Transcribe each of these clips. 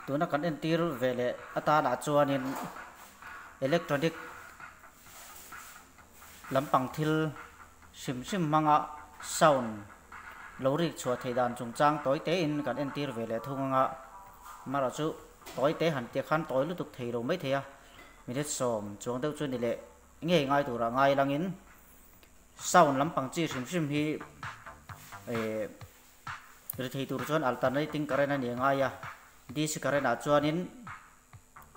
Tuna kan entir ve leh atanah chuanin electronic lampang thil hrim hrim hmanga sound lo rik chhuah theih dan chungchang tawi tein kan entir ve leh thung anga amaherawh chu tawi te han tih khan tawi lutuk thei lo mai thei a minute sawm chuang deuh chu ni leh ngei ngai turah ngai langin sound lampang chi hrim hrim hi eh Ri thei tur chuan alternating current a ni ngai a, DC current ah chuanin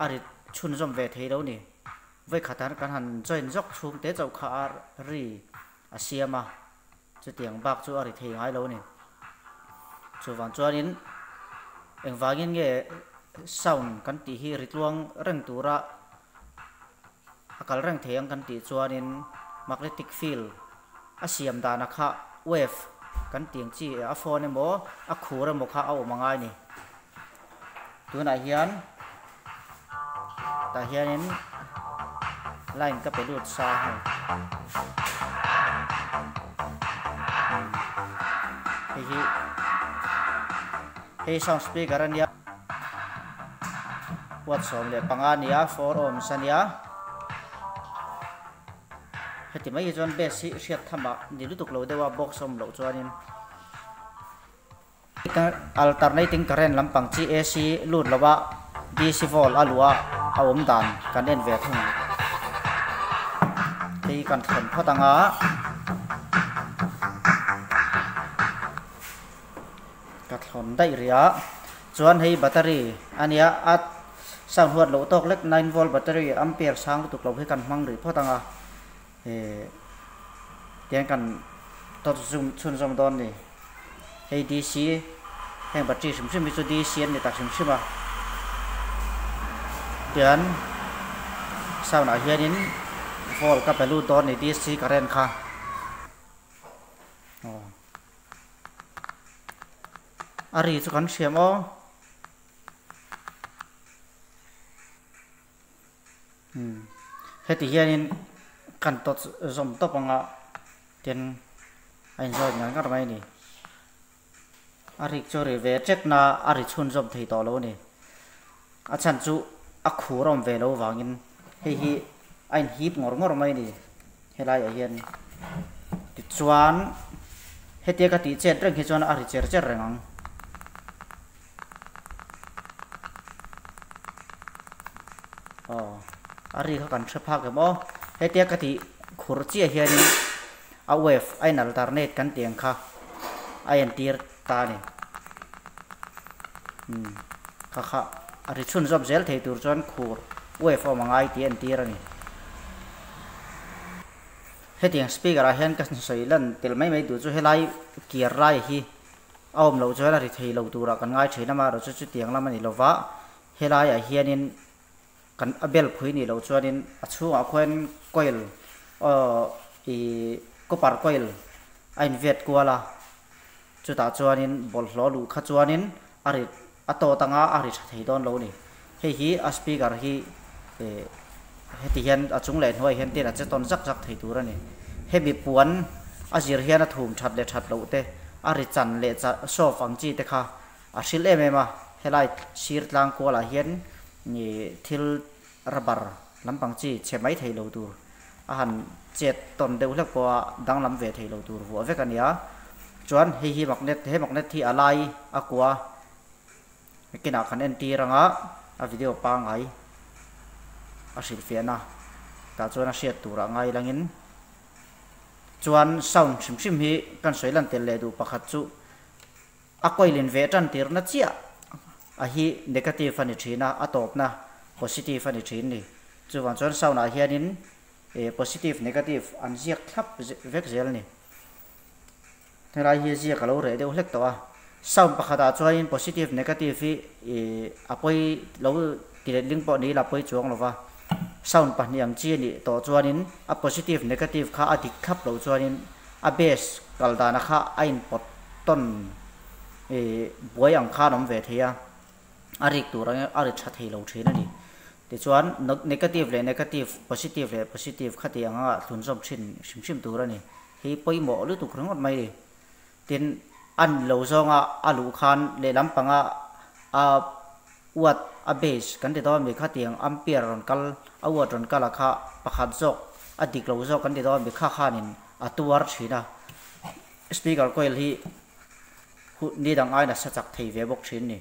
a ri chhunzawm ve thei lo ni. Vawikhat ah kan han join zawk chhung te chauh kha a ri a siam a, chutiang bak chu a ri thei ngai lo ni. Chuvang chuanin engvangin nge sound kan tih hi ri tluang reng tura a kal reng thei ang kan tih chuanin magnetic field a siam dana kha wave kan tih ang chi a phone emaw a khur emaw kha a awm a ngai ni. Tunah hian tah hianin line ka pe lut sa hei. Hei hi hei sound speaker a nia. Watt 15 nia, 4 ohms a nia. Heti mai hi chuan bass hi hriat tham ah ni lutuk lo deuh a box awm loh chuanin alternating current lampang chi AC lut lo a DC volt a luh a a awm dan kan en ve thung. Hei kan thlawn phawt ang a. Ka thlawn daih rih a, chuan hei battery a nia a sound huat loh tawk lek 9 volt battery ampere sang lutuk lo hi kan hmang rih phawt ang a, eh tiang kan tawt zum chhunzawm dawn ni. Hei DC heng battery hrim hrim hi chu DC an ni tak hrim hrim a, tian sound ah hianin volt ka pe lut dawn ni DC current kha. A ri chu kan hriam aw. Heti hianin kan tawt zawm tawp anga tin a inzawt ngar ngar mai a ni. A rik chu a ri ve ṭek na a ri chhunzawm thei tawh lo a ni. A chhan chu a khur a awm ve lo vangin hei hi a inhip ngawr ngawr mai a ni helaiah hian. Tichuan hetia ka tih chet reng hi chuan a ri cher cher reng ang. Aw a ri kha kan hre phak em aw. Hetia ka tih khur chiah hianin a wave a in alternate kan tih ang kha a entir ta a ni. Umm kha kha a ri chhunzawm zel thei tur chuan khur wave a awm a ngai tih a entir a ni. Hetiang speaker ah hian ka sawi lan tel mai mai duh chu helai kiar lai hi a awm loh chuan a ri thei lo turah kan ngai thin a amaherawhchu chutiang lam a ni lova helaiah hianin kan a bel phui nih loh chuanin a chhungah khuan coil aw ih copper coil a invet kual a. Chutah chuanin bawlhhlawh luh kha chuanin a ri a tawt anga a ri tha thei dawn lo a ni. Hei hi a speaker hi eh heti hian a chung leh hnuai hian tin a che tawn zak zak thei tur a ni. Hemi puan a zir hian a thum that leh that loh te, a ri chan leh cha soft ang chi te kha a hril em em a. Helai sir tlang kualah hian ih thil rubber lampang chi chhe mai thei lo tur a han chet tawn deuh hlek pawh a danglam ve thei lo tur vuah vek a ni a. Chuan hei hi magnet he magnet hi a lai a kua kinah kan entir anga a video pangngai a hrilhfiahna tah chuan a hriat turah ngai langin chuan sound hrim hrim hi kan sawi lan tel leh duh pakhat chu A coil-in ve tan tirna chiah a hi negative a ni thin a, a tawpna positive a ni thin ni. Chuvang chuan sound ah hianin positive, negative an ziak thlap vek zel a ni. Helai hi ziak a lo reh deuh hlek tawh a. Sound pakhat ah chuanin positive, negative hi a pawi lo ti let ling pawh ni ila pawi chuang lo va. Sound pahnih ang chi a nih tawh chuanin a positive, negative kha a dik thlap loh chuanin a bass kal dana kha a inpawt tawn ih buai ang khan awm ve thei a, a rik tur ang a ri tha thei lo thin a ni. Tichuan negative leh negative, positive leh positive khati anga thlunzawm thin hrim hrim tur a ni. Hei pawimawh lutuk ringawt mai a ni. Tin, a ni lo zawnga a luh khan lehlam panga a. Watt a base kan ti dawn mi khatiang ampere rawn kal a watt rawn kal a kha pakhat zawk a dik lo zawk kan ti dawn mi kha khanin a tuar thin a. Speaker coil hi hu ni dang aiin a sa chak thei ve bawk thin ni.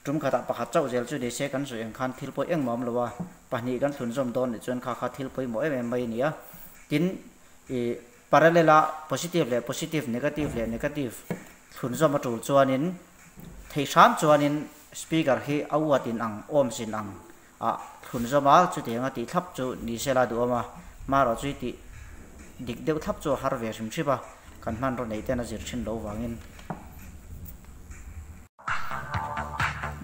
Tum khatah pakhat chauh zel chu ni se kan sawi ang khan thil pawh engmah awm lo a, pahnih kan thlun zawm dawn nih chuan kha kha thil pawimawh em em mai a ni a. Tin, ih parallel a positive leh positive, negative leh negative thlun zawm a tul chuanin Thei hram chuanin speaker hi a uat in ang, awm sin ang ah thlun zawm a, chutianga tih thlap chu ni sela duhawm a, marawh chu i tih dik deuh thlap chu a har ve hrim hrip a, kan hmanraw neih ten a zir thin loh vangin.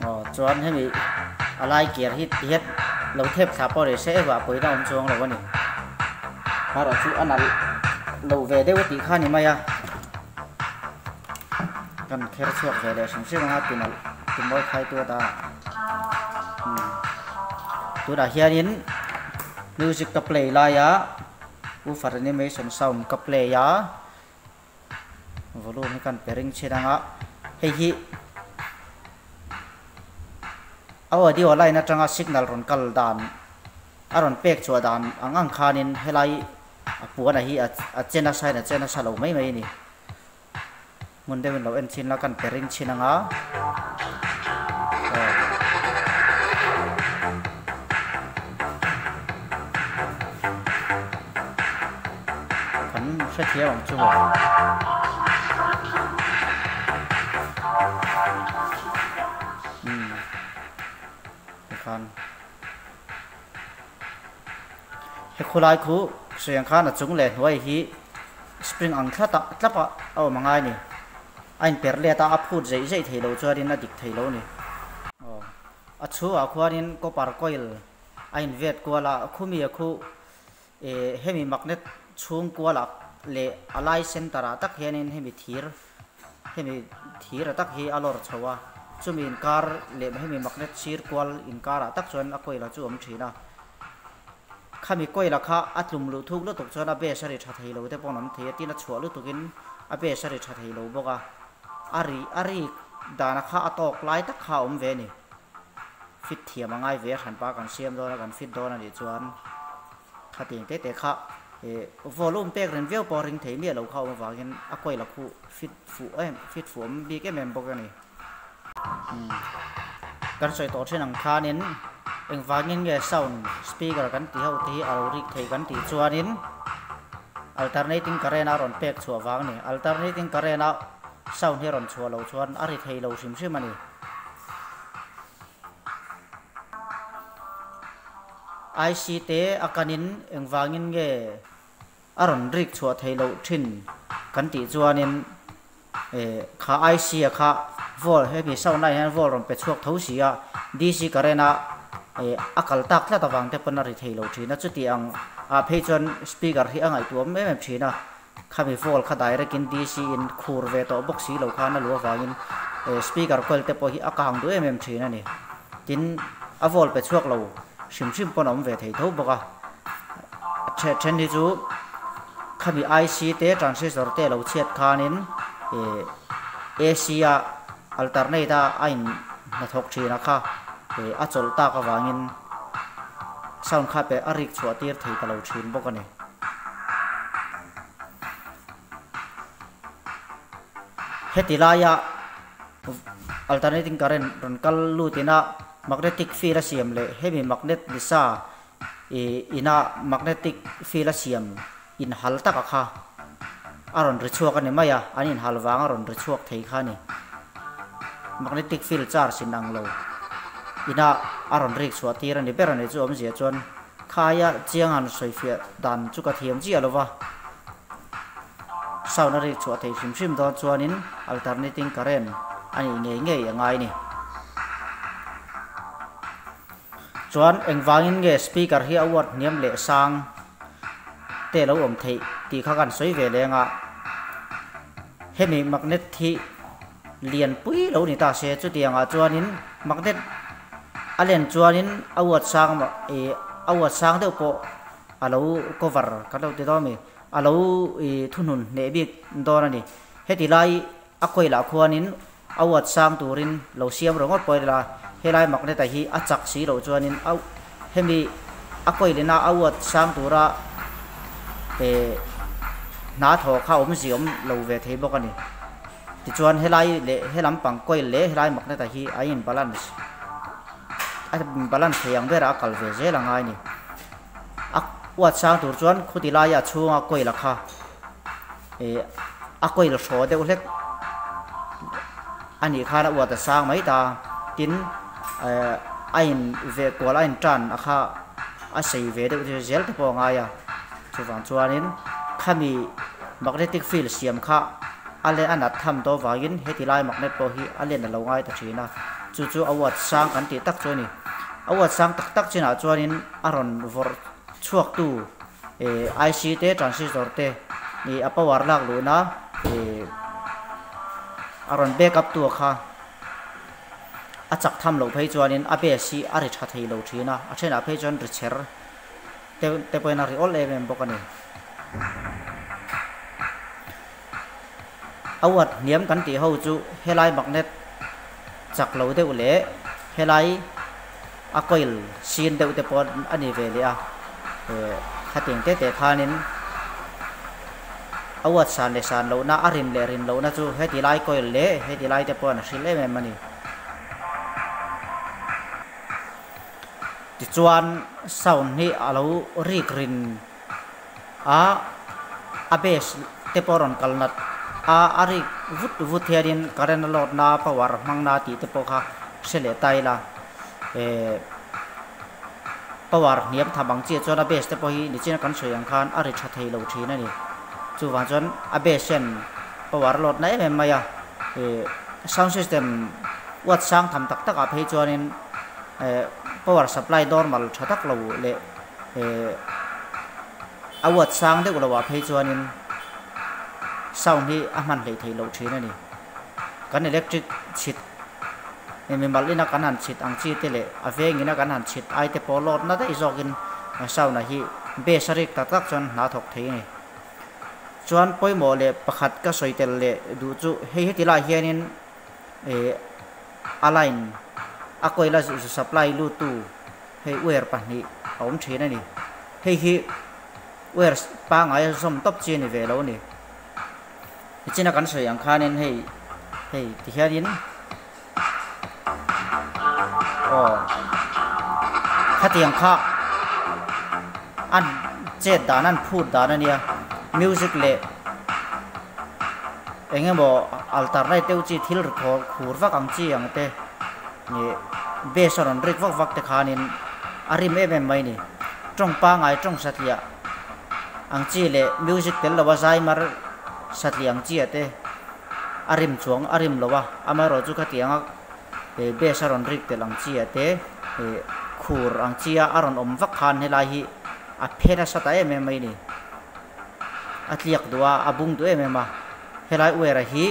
Aw chuan hemi a lai kiar hi ti hian lo thep thla pawh ni se evah pawina awm chuang lo a ni. Marawh chu a nalh lo ve deuh a tih kha a ni mai a. Kan kher chhuak ve leh hrim hrim anga tinalh timawi khai tu ata tunah hianin music ka play laia woofer animation sound ka play a volume hi kan pe ring chin anga hei hi a audio line atanga signal rawn kal dan a rawn pek chhuah dan ang ang khanin helai a puan a hi a che nasa in a che nasa lo mai mai a ni. Hmun deuhin lo en chin la kan pe ring chin anga aw. Kan hrethiam ang chu maw. Umm tikhan he khulai khu sawi ang khan a chung leh hnuai hi Spring ang thlata tlapa a awm angai ni. A inper let a, a phut zeih zeih thei lo chuanin a dik thei lo ni. Aw. A chhungah khuanin copper coil a invet kual a, khumi a khu eh hemi magnet chhung kualah leh a lai center ah tak hianin hemi thir hemi thir a tak hi a lawr chho a, chumi inkar leh hemi magnet sir kual inkarah tak chuan a coil a chu awm thin a. Khami Koila kha a tlum luh thuk lutuk chuan a base a ri tha thei lo te pawh an awm thei a, tin a chhuah lutukin a base a ri tha thei lo bawk a, a ri a rik dana kha a tawk lai tak kha a awm ve a ni. Fit thiam a ngai ve a hranpa kan siam dawn a, kan fit dawn a nih chuan khatiang te te kha eh volume pek ren viau pawh a ring thei miah lo kha a awm avangin a Koila khu fit fuh em fit fuh awm bik em em bawk a ni. Kan sawi tawh thin ang khanin engvangin nge sound speaker kan tih ho te hi a lo rik thei kan tih chuanin alternating current a rawn pek chhuah vang a ni. Alternating current a sound hi a rawn chhuah loh chuan a ri thei lo hrim hrim a ni. IC te a kanin engvangin nge A rawn rik chhuah theih loh thin kan tih chuanin eh kha IC a kha volt hemi sound line hian volt rawn pe chhuak tho si a, DC current a eh a kal tak tlat avang te pawn a ri thei lo thin a, chuti ang ah phei chuan speaker hi a ngaihtuah em em thin a, khami volt kha direct in DC in khur ve tawh bawk si lo khan a luh avangin eh speaker coil te pawh hi a kang duh em em thin a ni. Tin, a volt pe chhuak lo hrim hrim pawn a awm ve thei tho bawk a. A then hi chu khami IC te transistor te lo chhiat khanin ih AC a alternate a a in hnathawk thin a kha ih a chawlh tak avangin sound kha pe a rik chhuah tir thei ta lo thin bawk a ni. Heti laia alternating current rawn kal lutin a magnetic field a siam leh hemi magnet ni sa Ih ina magnetic field a siam inhal taka kha a rawn ri chhuak a ni mai a, an inhal vang a rawn ri chhuak thei kha a ni. Magnetic field charge in ang lo ina a rawn rik chhuah tir a ni ber a ni chu awmzia chuan khaia chiang han sawifiah dan chu ka thiam chiah lo va. Sound a rik chhuah thei hrim hrim dawn chuanin alternating current a nih ngei ngei a ngai ni. Chuan engvangin nge speaker hi a uat hniam leh sang te lo awm theih tih kha kan sawi ve leng a, hemi magnet hi lian pui lo ni ta se chutiangah chuanin magnet a len chuanin a uat sang ih a uat sang deuh pawh a lo cover kan lo ti dawn a mi a lo ih thuhnun hneh bik dawn a ni. Heti lai a khawilah khuanin A uat sang turin lo siam ringawt pawh ila, Helai magnet ah hi a chak si loh chuanin a hemi a coil ina a uat sang tura eh hna thaw kha awmzia awm lo ve thei bawk a ni. Tichuan helai leh he lampang coil leh helai magnet ah hi a in balance a balance thei ang berah a kal ve zel a ngai a ni. A uat sang tur chuan khuti laia chhunga coil a kha eh a coil hraw deuh hlek a nih khan a uat a sang mai ta. Tin eh a in veh kual a in tan a kha a sei ve deuh zel te pawh a ngai a. Chuvang chuanin khami magnetic field siam kha a len a nat tham tawh avangin heti lai magnet pawh hi a len a lo ngai ta thin a. Chu chu a uat sang kan tih tak chu a ni. A uat sang tak tak chinah chuanin a rawn vawrh chhuaktu eh IC te transistor te ih a power lak luhna eh a rawn back up tu a kha a chak tham loh phei chuanin a base hi a ri tha thei lo thin a, a thenah phei chuan ri chher te te pawhin a ri awl em em bawk a ni. A uat hniam kan tih ho chu helai magnet chak lo deuh leh helai a coil sin deuh te pawh a ni ve leh a, eh khatiang te te khanin a uat san leh san lohna a rin leh rin lohna chu heti lai coil leh heti lai te pawh an hrilh em em a ni. Tichuan sound hi a lo rik rin a, a base te pawh rawn kal nat a, a rik vut vut hianin current a load na power hmang na tih te pawh kha hre leh ta ila eh power hniam tham ang chiah chuan a base te pawh hi nichina kan sawi ang khan a ri tha thei lo thin a ni. Chuvang chuan a base hian power a load na em em mai a, eh sound system uat sang tham tak takah phei chuanin eh power supply normal tha tak lo leh eh a uat sang deuh loh ah phei chuanin sound hi a hman hleih theih loh thin a ni. Kan electric chhit eh mimal ina kan han chhit ang chi te leh a veng ina kan han chhit ai te pawh lawt na daih zawkin sound ah hi bass a rik tak tak chuan hna thawk thei a ni. Chuan pawimawh leh pakhat ka sawi tel leh duh chu hei heti lai hianin eh a line a coil a supply lutu Hei wire pahnih a awm thin a ni. Hei hi wire pangngai a zawm tawp chi a ni ve lo a ni. Nichina kan sawi ang khanin hei hei ti hianin aw khatiang kha an chet dan an phut dan a nia music leh eng emaw alternate deuh chi thil ri khur vak ang chi ang te. Nih base a rawn rik vak vak te khanin a rim em em mai ni. Tawng pangai tawng satliah ang chi leh music tel lova zai mar satliah ang chi ah te a rim chuang a rim lo a, amaherawh chu khatiang a base a rawn rik tel ang chi ah te khur ang chi a a rawn awm vak khan helai hi a phe nasa ta em em mai ni. A tliak duh a, a bung duh em em a, helai uaira hi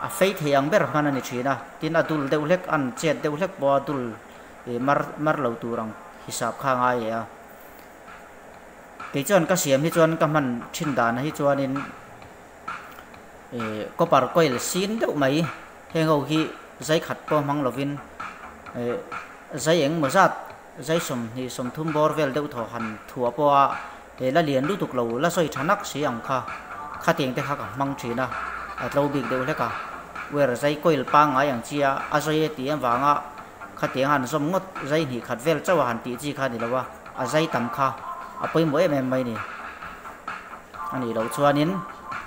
a fei thei ang ber hman a ni thin a. Tin a dul deuh hlek an chet deuh hlek pawh a dul ih mar mar lo tur ang hisap kha a ngai leh a. Kei chuan ka siam hi chuan ka hman thin dan hi chuanin ih copper coil sin deuh mai heng ho hi zai khat pawh hmang lovin ih zai engmaw zat zai sawmhnih sawmthum bawr vel deuh thaw han thuah pawh a he la lian lutuk lo la sawi tha nak si ang kha khatiang te kha ka hmang thin a a tlo bik deuh hlek a wire zai coil pangngai ang chi a a zai a tih avanga khatiang han zawm ngawt zai hnih khat vel chauh a han tih chi kha a ni lo a a zai tam kha a pawimawh em em mai ni a nih loh chuanin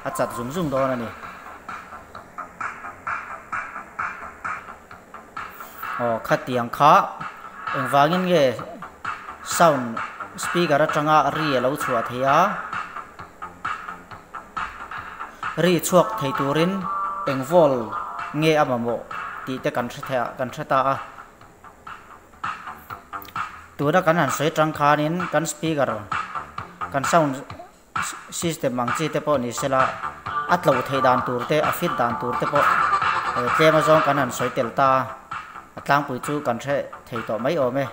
a chat zung zung dawn a ni. Aw khatiang kha engvangin nge sound speaker atanga ri a lo chhuah thei a, ri chhuak thei turin eng vawl nge a mamawh tih te kan hre thei a kan hre ta a. Tuna kan han sawi tang khanin kan speaker kan sound System ang chi te pawh ni sela, a tlo theih dan tur te, a fit dan tur te pawh tlem azawng kan han sawi tel ta a, a tlangpui chu kan hre thei tawh mai awm e.